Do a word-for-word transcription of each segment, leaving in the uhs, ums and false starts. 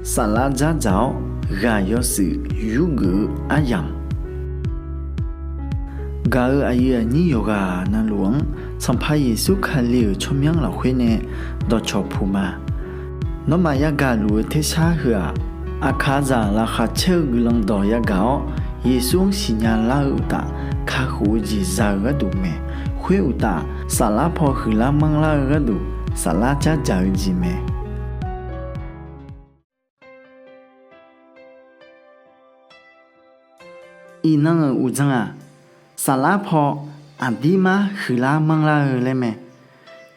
Saflar dzardzaq-awr ghaq yawshuif yurgeuf-eu aryamq, gaq-euq aqyuif aqnyir yawqghaq navluf-anr Sanqpaq Yeqsur Kali-euq tsawrmyanr lafkhoer nae dawqcawq puq ma. Nawmaf yagaq luf-eu tersar heu-aq, aqkaqzaq laqkhaq caer-eu guiqlanq dawq yagaq-awr, Yeqsur-anr siqnya lar-eu uqtaf, kakhof-eu jeq za-eu gharduq mae. Khoer uqtaf, saflar paw huiqlar manrlar-eu gharduq, saflar dzardzaq-eu jeq mae. Iqnan-euq uqdzan-aq, saflar paw aqdirmar huiqlar manrlar-eu laer mae.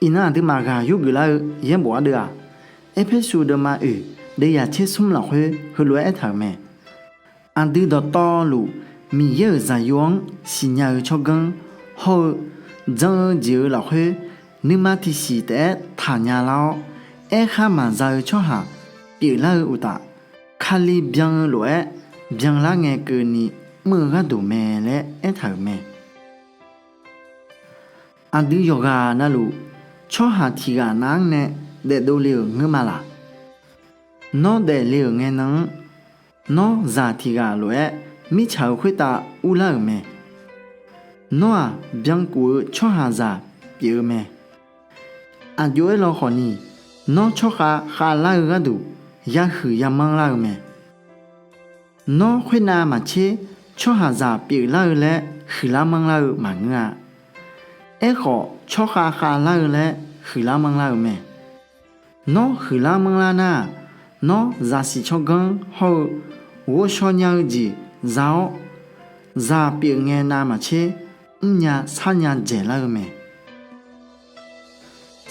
Iqnan aqduimaf ghaq yurgeuf lar-eu yaerbof ardeuv-aq, Erpersu deuvma oeq deuvyaq tsersmr lafkhoer heulof-aer aertaq-euq mae. Aqdui dawqtawvluf Miqyaer-euq Zaqyo-anr siqnya-eu tsawrganr hawr-eu jan-eu jeq-euq lafkhoer nuima tiqsiq taef-aer taqnya lar-awr, aerkhar maqza-eu tsawrhaq pyeuflar-eu uqtaf, Kali byan-eu lof-aer byanlar ngae keuvni mr-eu gharduq mae laer aertaq-euq mae. Aqdui yawqghaq navluf, tsawrhaq tiqghaq nav-anr nae daefdov le-euq ngeur ma laq? Nawr daefle-euq ngae nan-anr, nawr zaq tiqghaq lof-aer mirtsaq-euq khoertav urlar-euq mae. Nawr-aq byankuf-eu tsawrhaqzaq pyeuf-eu mae. Aqjox-aer lawkhawf ni, nawr tsawrkhav khavlar-eu gharduq yahuiq yamanr lar-eu mae. Nawr khoernav maqtser tsawrhaqzaq pyeuflar-eu laer huiqlar manrlar-eu maqngeur-a. Aerkhawf, tsawrkhav khavlar-eu laer huiqlar manrlar-eu mae. Nawr huiqlar manrlar nar-aq, nawr zaqsiq tsawrganr hawr-eu ghovshaw nya-eu jeq za-awr, zaq pyeuf ngae navmaqtser mrnya sarnya dzaeqlar-eu mae.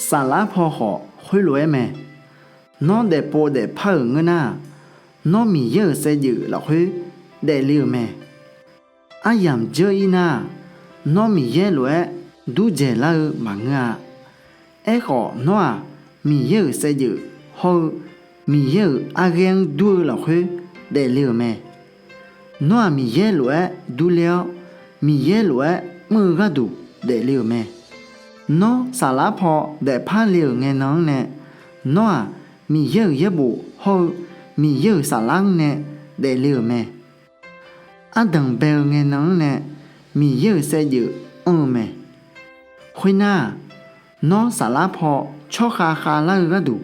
Saflar paw khawf khoerlof-aer mae. Nawr daefpov daefpar-euq ngeur nar-aq, nawr Miqyaer-euq saevdzeuf lafkhoer daefle-euq mae. Aryamq dzeur-ir nar-aq, nawr Miqyaer lof-aer durdzaeq lar-eu maqngeur-a. Aerkhawf, nawr-aq Miqyaer-euq saevdzeuf hawr-eu Miqyaer-euq arghaer-anr dur-eu lafkhoer daefle-euq mae. Nawr-aq Miqyaer lof-aer durler-awr, Miqyaer lof-aer mr-eu gharduq daefle-euq mae. Nawr saflar paw daefpar le-euq ngae nan-anr nae, nawr-aq Miqyaer-euq yaerbof hawr-eu Miqyaer-euq saflar-anr nae daefle-euq mae. Ardanq bae-eu ngae nan-anr nae Miqyaer-euq saevdzeuf anr-eu mae. Khoernar-aq, nawr saflar paw tsawrkhav khavlar-eu gharduq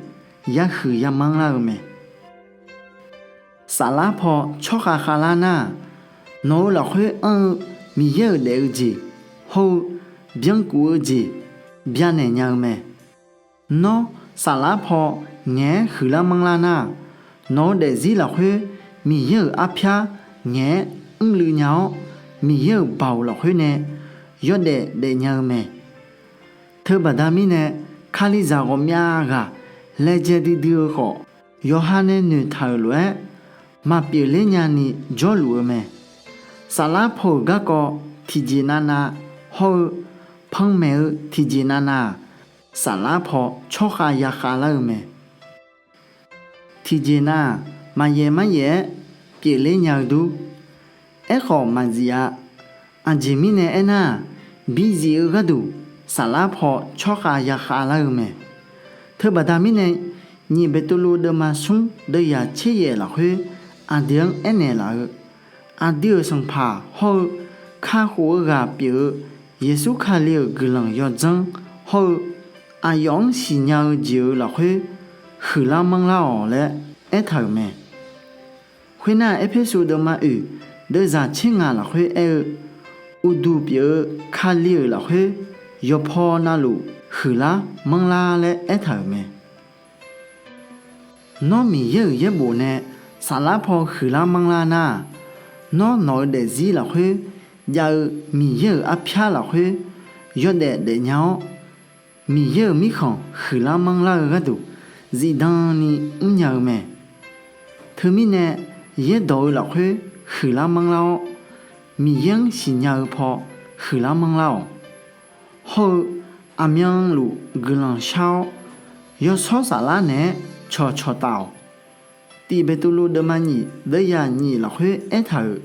yahuiq yamanr lar-eu mae. Saflar paw tsawrkhav khavlar nar-aq, nawq-eu lafkhoer anr-eu Miqyaer-euq daef-eu jeq hawr-eu byankuf-eu jeq byanaeq nya-eu mae. Nawr saflar paw ngaeq-aer huiqlar manrlar nar-aq, nawq-eu daefzir lafkhoer Miqyaer-euq arpyar ngaeq-aer mrluiv nya-awr, Miqyaer-euq baoq lafkhoer nae yawdaef daefnya-eu mae. Teubaqda mirnae, Kalizaq ghawqmyav ghaq laejae duidui-eu khawf, yawqha nae noeqtaq-euq lof-aer maqpyeuf ler nyani jawrluf-eu mae. Saflar paw-euq garkawv tiqjeq navnav hawr-eu panmaeq-eu tiqjeq navnav-aq, saflar paw tsawrkhav yakhav lar-eu mae. Tiqjeq nav-aq, maqyaef maryaef-aer pyeufler nya-eu dur. Aerkhawf maqzif-a. Aqjeq mirnae aernar-aq, bizif-eu gharduq saflar paw tsawrkhav yakhav lar-eu mae. Teubaqda mirnae, nyiq Beqtuvluv deuvma smr deuvyaq tser yaef lafkhoer aqdui-anr aernaeq laf-eu, aqdui-euq Sanqpaq hawr-eu kakhof-eu ghaq pyeuf-eu Yeqsur Kali-euq guiqlanq yawdzanr hawr-eu aqyawf-anr siqnya-eu jeq-euq lafkhoer huiqlar manrlar-awq laer aertaq-euq mae. Khoernar, Erpersu deuvma oeq deuvzaq tser ngaq lafkhoer aer-eu, uqduq pyeuf-eu Kali-euq lafkhoer yawqpaw navluf huiqlar manrlar laer aertaq-euq mae. Nawr Miqyaer-euq yaerbof nae saflar paw huiqlar manrlar nar-aq, nawr nawq-eu daefzir lafkhoer jav-eu Miqyaer-euq arpyar lafkhoer yawdaef daefnya-awr, Miqyaer-euq mirkhanq huiqlar manrlar-eu gharduq zifdan ni mrnya-eu mae. Teumirnae, yaerdawq-eu lafkhoer huiqlar manrlar-awr, Miqyaer-anr siqnya-eu paw huiqlar manrlar-awq. Hawr-eu aqmyanluf guiqlanq shar-awr, yawshawr saflar naeq-aer cawqcawq taf-awq. Tiq Beqtuvluv deuvma nyiq deuvzaq nyiq lafkhoer aertaq-euq,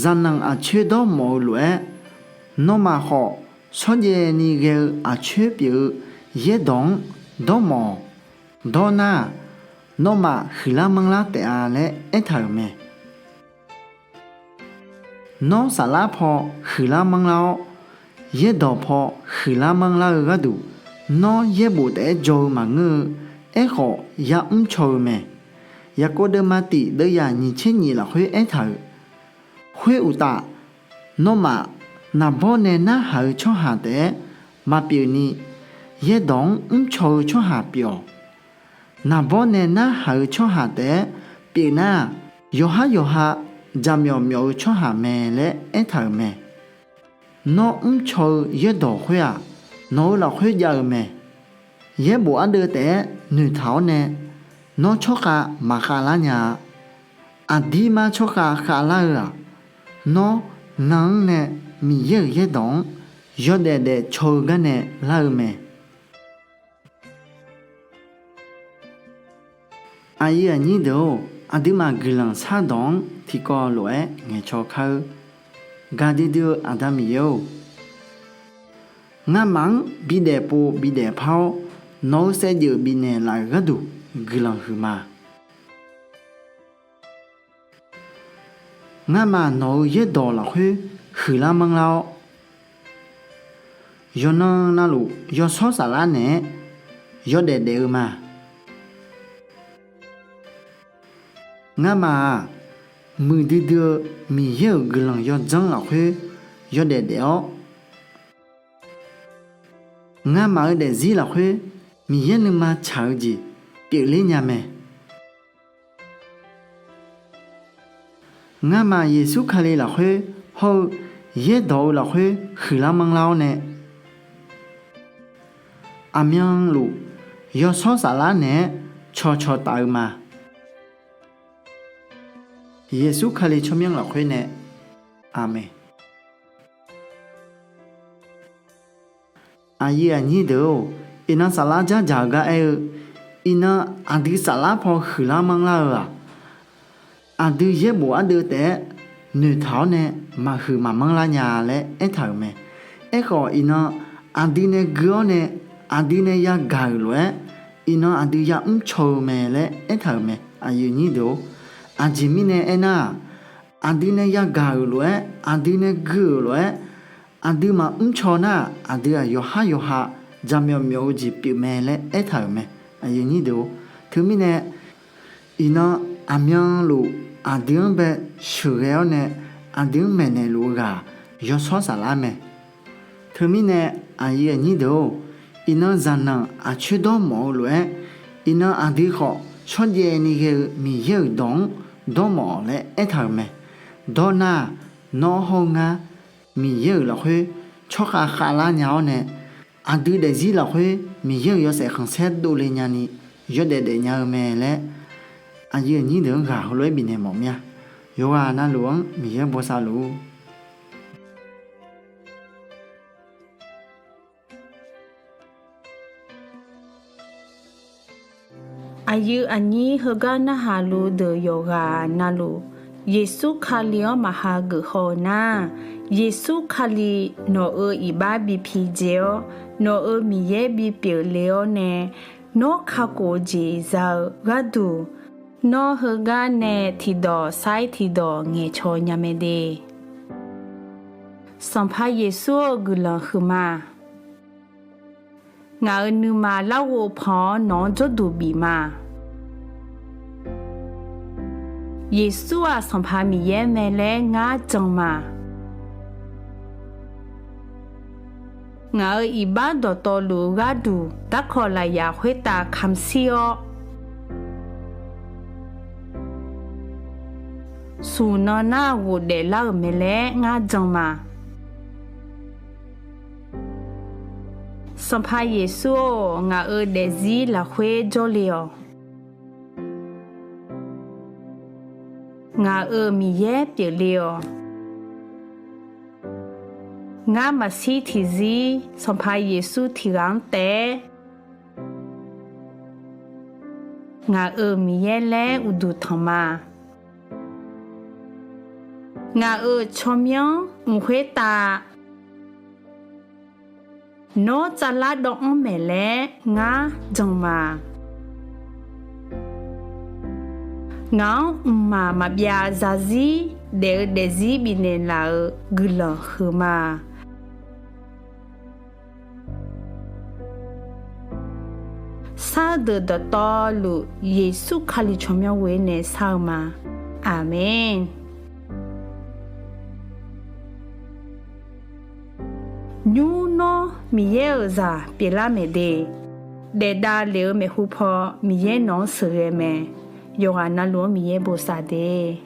zaqnanq aqcoer dawrmawf-eu lof-aer, nawmaf khawf shawrjaev ni ghae-eu aqcoer pyeuf-eu yaerdawq-anr dawrmawf-awq. Dawr nar-aq, nawmaf huiqlar manrlar taef-a laer aertaq-euq mae. Nawr saflar paw huiqlar manrlar-awr, yaerdawq paw huiqlar manrlar-eu gharduq, nawr yaerbof taef-aer jaw-eu maqngeur-eu, aerkhawf ya'mr caw-eu mae. Yaqkov deuvma tiq deuvyaq nyiq tser nyiq lafkhoer aertaq-euq, khoeruqtaf, nawmaf naqbawr nae narhaq-eu tsawrhaq taef-aer maqpyeuf ni, yaerdawq-anr mrcaw-eu tsawrhaq pyeuf-awq. Naqbawr nae narhaq-eu tsawrhaq taef-aer pyeufnar-aq, yawqhar yawqha jaqmyawf myawf-eu tsawrhaq mae laer aertaq-euq mae. Nawr mrcaw-eu yaerdawq khoer-aq, nawq-eu lafkhoer jav-eu mae. Yaerbof ardeuv taef-aer noeqtaq-awr nae, nawr tsawrkhav maqkhav lar nya-a. Aqdirmar tsawrkhav khavlar-eu-aq, nawr nan-anr nae Miqyaer-euq yaerdawq-anr yawdaef daefcaw-eu gar nae lar-eu mae. Aqyuif aqnyir deuq-or, aqduimaf guiqlanq shardawq-anr tiqkawv lof-aer ngaeqcaw kar-eur. Gaqdui dui-eu Aqda Miqyaer-or, ngamaf-anr bidaef pov bidaef par-awr, nawq-eu saevdzeuf bifnaeq laf-euq gharduq guiqlanq huiqma. Ngamaf nawq-eu yaerdawq lafkhoer huiqlar manrlar-awr, yawqnan navluf yawshawr saflar naeq-aer yawdaef daef-eu ma. Ngamaf-aq, muiqdui dui-eu Miqyaer-euq guiqlanq yawdzanr lafkhoer yawdaef daef-awr, ngamaf-eu daefzir lafkhoer Miqyaer nuima tsaq-eu jeq pyeufler nya mae. Ngamaf Yeqsur Kali lafkhoer hawr-eu yaerdawq-eu lafkhoer huiqlar manrlar-awr nae, aqmyanluf yawshawr saflar naeq-aer cawqcawq taf-eu ma. Yeqsur Kali tsawrmyanr lafkhoer nae, Aqmeq. Aqyuif aqnyir deuq-or, iqnan saflar dzardzaq-eu gar aer-eu, iqnan aqdui saflar paw huiqlar manrlar-eu-aq, aqdui yaerbof ardeuv taef-aer noeqtaq-awr nae maqhuiq maqmanr lar nya laer aertaq-euq mae. Aerkhawf, iqnan aqdui nae gui-awr nae aqdui nae yagaq-euq lof-aer, iqnan aqdui ya'mr caw-eu mae laer aertaq-euq mae. Aqyuif aqnyir deuq-or, aqjeq mirnae aernar-aq, aqdui nae yagaq-euq lof-aer, aqdui nae gui-euq lof-aer, aqdui maqmr caw nar-aq, aqdui-aq yawqhar yawqha jaqmyawf myawf-eu jeq pyeufmae laer aertaq-euq mae. Aqyuif aqnyir deuq-or, teumirnae iqnan aqmyanluf aqdui-anr bae sheuqghae-awr nae aqdui-anr maeqnaeq luf-eu ghaq yawshawr saflar mae. Teumirnae aqyuif aqnyir deuq-or, iqnan zaqnanq aqcoer dawrmawf-eu lof-aer, iqnan aqdui khawf shawrjaev ni ghae-eu Miqyaer-euq dawq-anr dawrmawf laer aertaq-euq mae. Dawrnar-aq, nawr hawr-eu ngar Miqyaer-euq lafkhoer tsawrkhav khavlar nya-awr nae, aqdui daefzir lafkhoer Miqyaer-euq yawshaef khanqsaer dovle nyani yawdaef daefnya-eu mae laer, aqyuif aqnyir deuq-anr ghaq heulof-aer bifnaeq mawf mir-a. Yawqghaq navluf-anr Miqyaer bosav luf-ur. Aqyuif aqnyir heugar narhaq luf deuq yawqghaq navluf, Yeqsur Kali-anr maqha geuf haw-eu nar, Yeqsur Kali nawq-euq iqbax bi pidzae-awr, nawq-euq Miqyaer bipyeuf le-awr nae, nawr kakhof-eu jeq za-eu gharduq, nawr heugar nae tiqdawq sair tiqdawq ngaeqcawq nya mae de. Sanqpaq Yeqsur-eu guiqlanq huiqma. Ngaq-euq nuima larghov pan-awr nawq-anr jawrduq bif ma. Yeqsur-aq Sanqpaq Miqyaer mae laer ngar jan ma. Ngaq-euq iqbax dawqtawvluf-eu gharduq darkawq lafyaq khoertav kamq shir-awr, smq nan nar ghofdaef lar-euq mae laer ngar jan ma. Sanqpaq Yeqsur-or, ngaq-euq daefzir lafkhoer jawrle-awq. Ngaq-euq Miqyaer pyeufle-awq. Ngar maqshir tiqzir Sanqpaq Yeqsur tiq ghaq-anr taef-aer, ngaq-euq Miqyaer laer uqduq tanq ma. Ngaq-euq tsawrmyanr mq khoertav nawr tsavlar dawv-anr maeq laer ngar jan ma. Ngaq-anr mqmaq maqbyav zarzir daef-eu daefzir bifnaeq laf-euq guiqlanq huiqma. Sar deuq dawqtawvluf Yeqsur Kali tsawrmyanr ghoer nae sar-eu ma. Aqmeq. Nymr nawr Miqyaer-euq zaq pyeuflar maeq de. Daefdav lef-eu maeqhu paw Miqyaer nawq-anr sheuqghae mae. Yawqghaq navluf-anr Miqyaer bosav de.